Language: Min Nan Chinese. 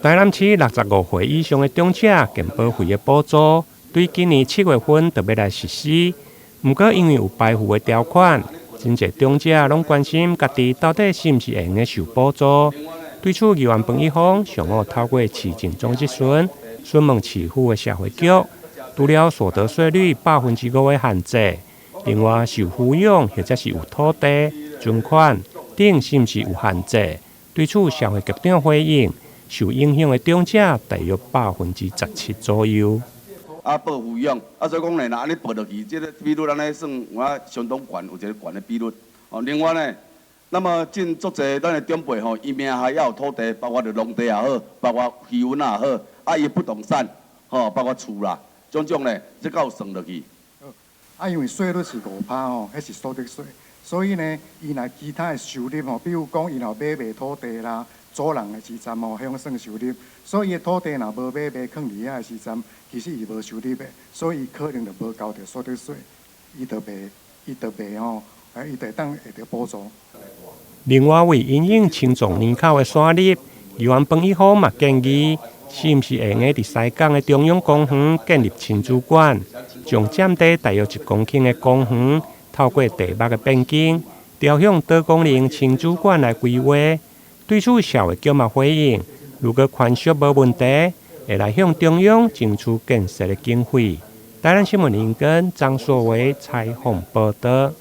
台南市65歲以上的長者健保費的補助，對今年7月份就欲來實施。毋過因為有排富的條款，真濟長者攏關心家己到底是毋是會用得受補助。對此，議員彭一峰上午透過市政總質詢，詢問市府的社會局，除了所得稅率5%的限制，另外受撫養或者是有土地、存款等，是毋是有限制？對此，社會局長回應，受影響的長者大約17%左右。啊，報撫養，啊，所以講呢，若按呢報落去，這個比率按呢算有影相當懸，有一個懸的比率。哦，另外呢，那麼真足濟咱的長輩吼，伊名下也有土地，包括著農地也好，包括漁塭也好，啊，伊的不動產，吼，包括厝啦，種種呢，這敢有算落去？啊，因為稅率是5趴吼，彼是所得稅，所以呢，伊若其他的收入吼，比如講伊若買賣土地啦，租人的時陣吼，彼種算收入，所以伊的土地若無買賣，囥佇遐的時陣，其實伊無收入的，所以伊可能就無交著所得稅，伊就袂吼，伊就會當會著補助。另外，為因應青壯年口的徙入，議員彭一峰嘛建議，是毋是會用得佇西港的中央公園建立親子館，將佔地大約1公頃的公園，透過地目的變更，調向多功能親子館來規劃。對此，社會局嘛回應，如果權屬無問題，會來向中央爭取建設的經費。台南新聞林根張碩偉採訪報導。